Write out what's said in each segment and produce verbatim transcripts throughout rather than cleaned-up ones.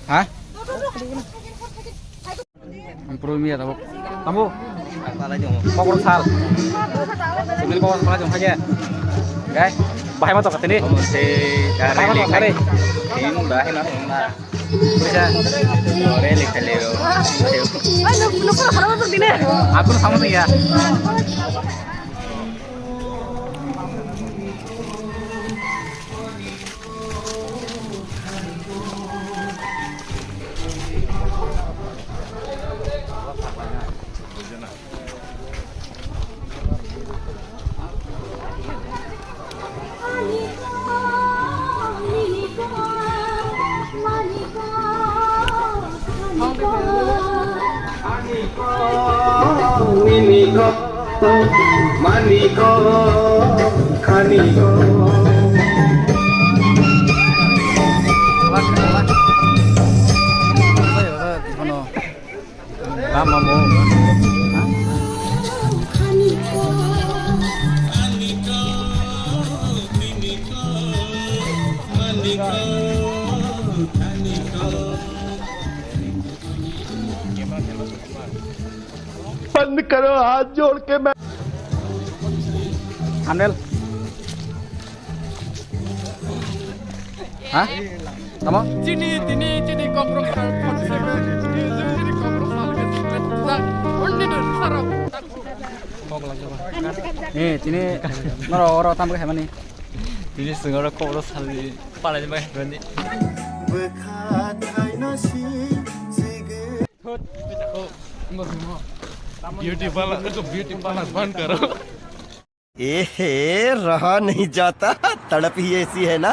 Ha? Ampuru miya tabuk. Tamu. Kokro sal. Sumil kokro sal jong khaje. Gai. Bahai ma to katini. Bahai ma to katini. Tin bahai ma. Puisa. Ore le khale ro. Ai, nuk, nuk, nuk, nuk, nuk, dine. Aku sama tu ya. Lama mo. बंद करो, हाथ जोड़ के मैं Thumbnail. Ha? Tamo? Chini, tini, chini, kokrok sal, kokrok sal, chini, kokrok sal, kokrok sal, only do, saro. Eh, chini, noro, oro, tam, kemani? Tini, sungoro, kokrok sal, palai, bai, bani. Beauty parlor, तो beauty parlor बंद करो। एहे, रहा नहीं जाता, तड़प ही ऐसी है ना।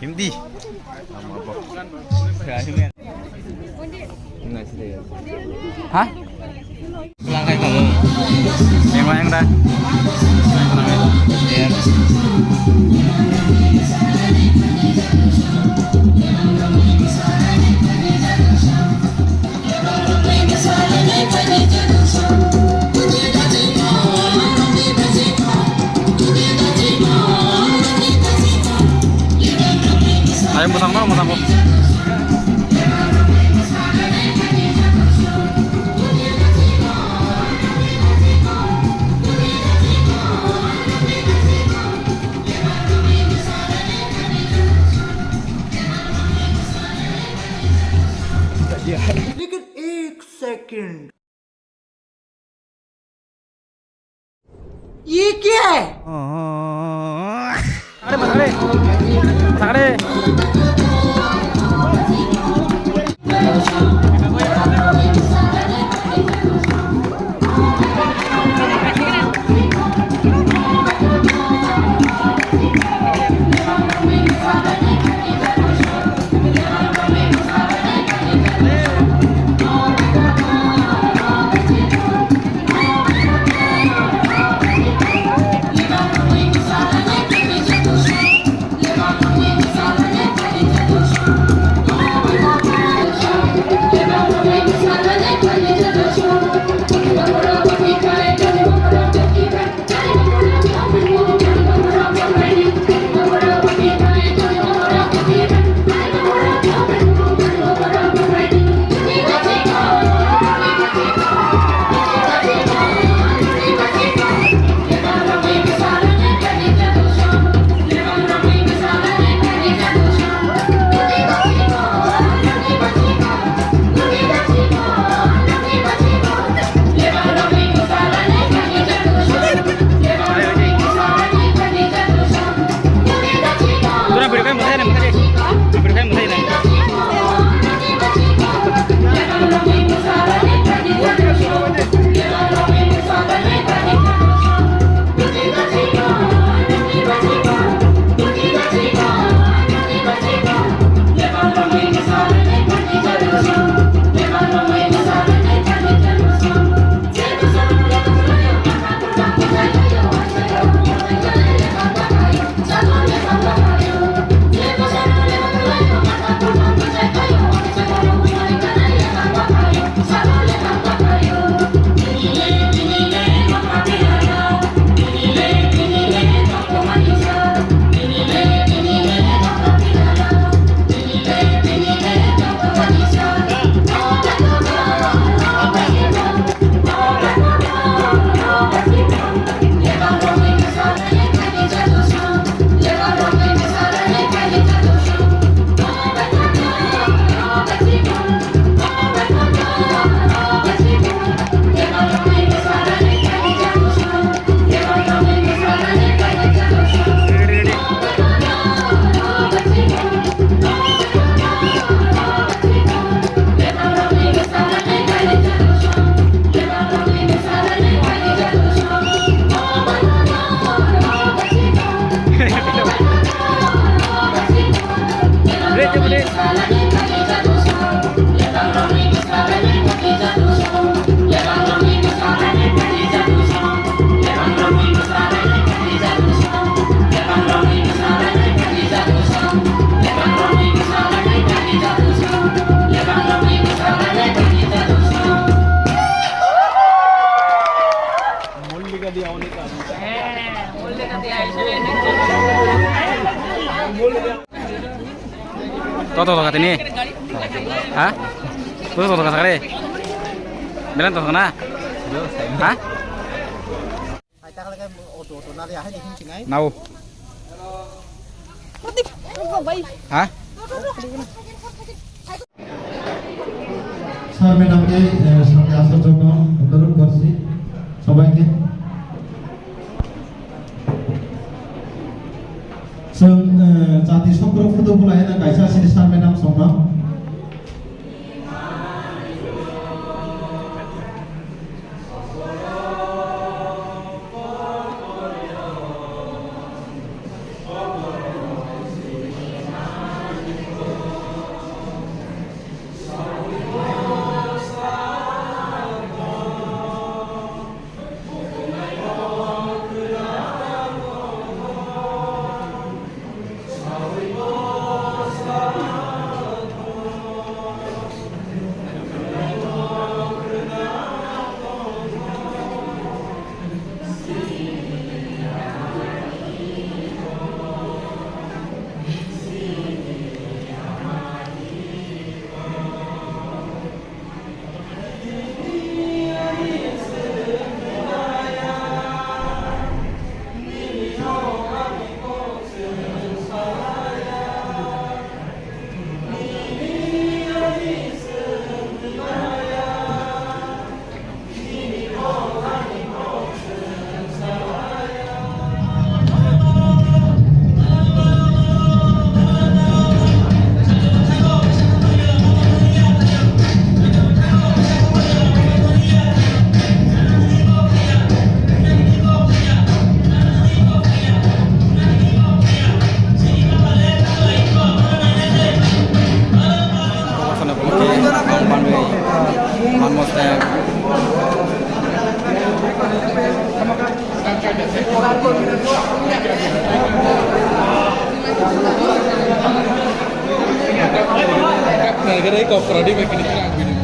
Hindi. Ha? Langkai kamu. Yang mana yang dah? Ayo, musang mana, musang kok? लेकिन एक सेकंड, ये क्या है? Toto to katini? Ha? Toto to katini? Belan to kana? Ha? Nau. Ha? Sir ম্যাডামকে, এ, সামনে আসার জন্য অনুরোধ করছি সবাইকে। Chwng, eh, jati sokro photo bulai hwnwi kaisa sini sir madam songno. Nang kira kok prodi begini.